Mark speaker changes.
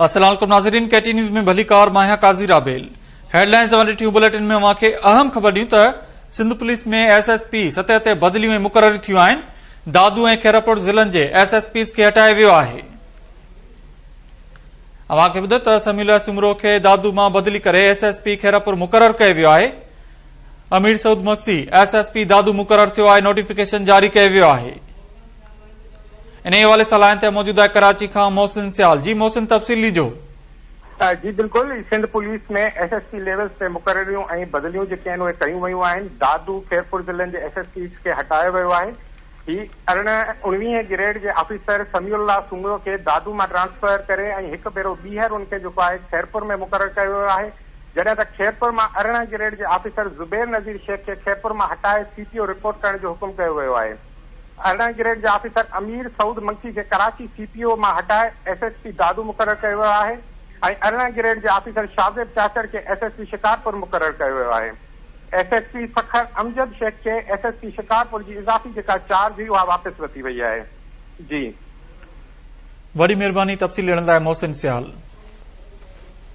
Speaker 1: السلام عليڪم ناظرين ڪي ٽي نيوز ۾ ڀليڪار مان آهيان قاضي رابيل هيڊلائنز اوهان ڏٺيون بليٽن ۾ اوهان کي اهم خبر ڏيون ته Sindh police ۾ S S P سطح تي بدليون ۽ مقرريون ٿيون آهن دادو ۽ خيرپور ضلعن جي ايس ايس پيز کي هٽايو ويو آهي اوهان کي ٻڌايو ته سميع الله سومرو کي دادو مان بدلي ڪري ايس ايس پي خيرپور مقرر ڪيو ويو آهي Amir Saud Magsi S S P Dadu مقرر ٿيو آهي نوٽيفڪيشن جاري ڪيو ويو آهي انهيء حوالي سان لائين تي موجود آهي ڪراچي کان محسن سيال جي محسن تفصيل ڏجو.
Speaker 2: جي بلڪل Sindh police ۾ S S P levels تي مقرريون ۽ بدليون جيڪي آهن اهي ڪيون ويون آهن دادو خيرپور ضلعن جي ايس ايس پيز کي هٽايو ويو آهي هي 18 اڻويهين گريڊ جي آفيسر سميع الله سومرو کي دادو مان ٽرانسفر ڪري ۽ هڪ ڀيرو ٻيهر ان کي جيڪو آهي خيرپور ۾ مقرر ڪيو ويو آهي جڏهن ته خيرپور مان 18 گريڊ جي آفيسر زبير نذير شيخ کي خيرپور مان هٽائي سي پي او رپورٽ ڪرڻ جو حڪم ڪيو ويو آهي. 18 گريڊ جي آفيسر امير سعود مگسي کي ڪراچي سي پي او مان هٽائي ايس ايس پي دادو مقرر ڪيو ويو آهي ۽ 18 گريڊ جي آفيسر شاهزيب چاچڙ کي ايس ايس پي شڪارپور مقرر ڪيو ويو آهي. S S P Sukkur Amjad Shaikh کي ايس ايس پي شڪارپور جي اضافي جيڪا چارج هئي اها واپس ورتي وئي آهي. جي.
Speaker 1: وڏي مهرباني تفصيل ڏيڻ لاء محسن سيال.